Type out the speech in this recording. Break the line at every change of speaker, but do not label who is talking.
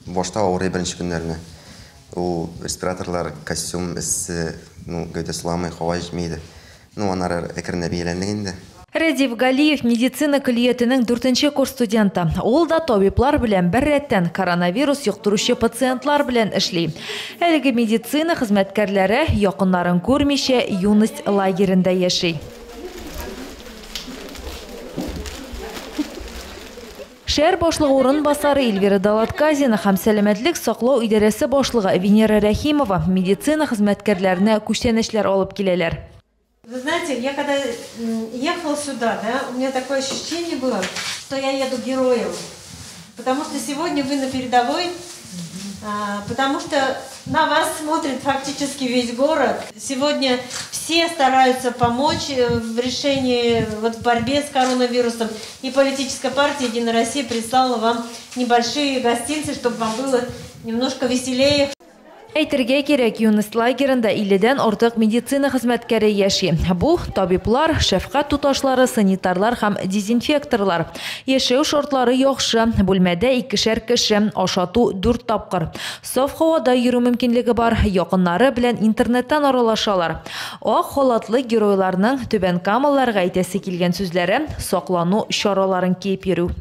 Башта авырый беренче көннәрне. Ул респираторлар, костюм эссе, ну, гәүдә суламый, һава җитми иде. Ну, аннары әкренләп ияләндек инде.
Рәдиф Галиев медицина көллиятенең дүртенче курс студенты. Ул да табиблар белән беррәттән коронавирус йоктыручы пациентлар белән эшли. Әлеге медицина хезмәткәрләре якыннарын күрмичә Юность лагеренда яши. Шәһәр башлыгы урынбасары Эльвира Долотказина һәм сәламәтлек саклау идарәсе башлыгы Венера Рәхимова медицина хезмәткәрләренә күчтәнәчләр алып киләләр.
Вы знаете, я когда ехала сюда, да, у меня такое ощущение было, что я еду героем. Потому что сегодня вы на передовой, потому что на вас смотрит фактически весь город. Сегодня все стараются помочь в решении, вот в борьбе с коронавирусом. И политическая партия «Единая Россия» прислала вам небольшие гостинцы, чтобы вам было немножко веселее.
Әйтергә кирәк, Юность лагерында 50дән артык медицина хезмәткәре яши. Бу табиблар, шәфкать туташлары, санитарлар һәм дезинфекторлар. Яшәү шартлары яхшы. Бүлмәдә икешәр кеше, ашату дүрт тапкыр. Саф һавада йөрү мөмкинлеге бар. Якыннары белән интернеттан аралашалар. Ак халатлы геройларның түбән камалыларга әйтәсе килгән сүзләре: саклану чараларын киеп йөрү.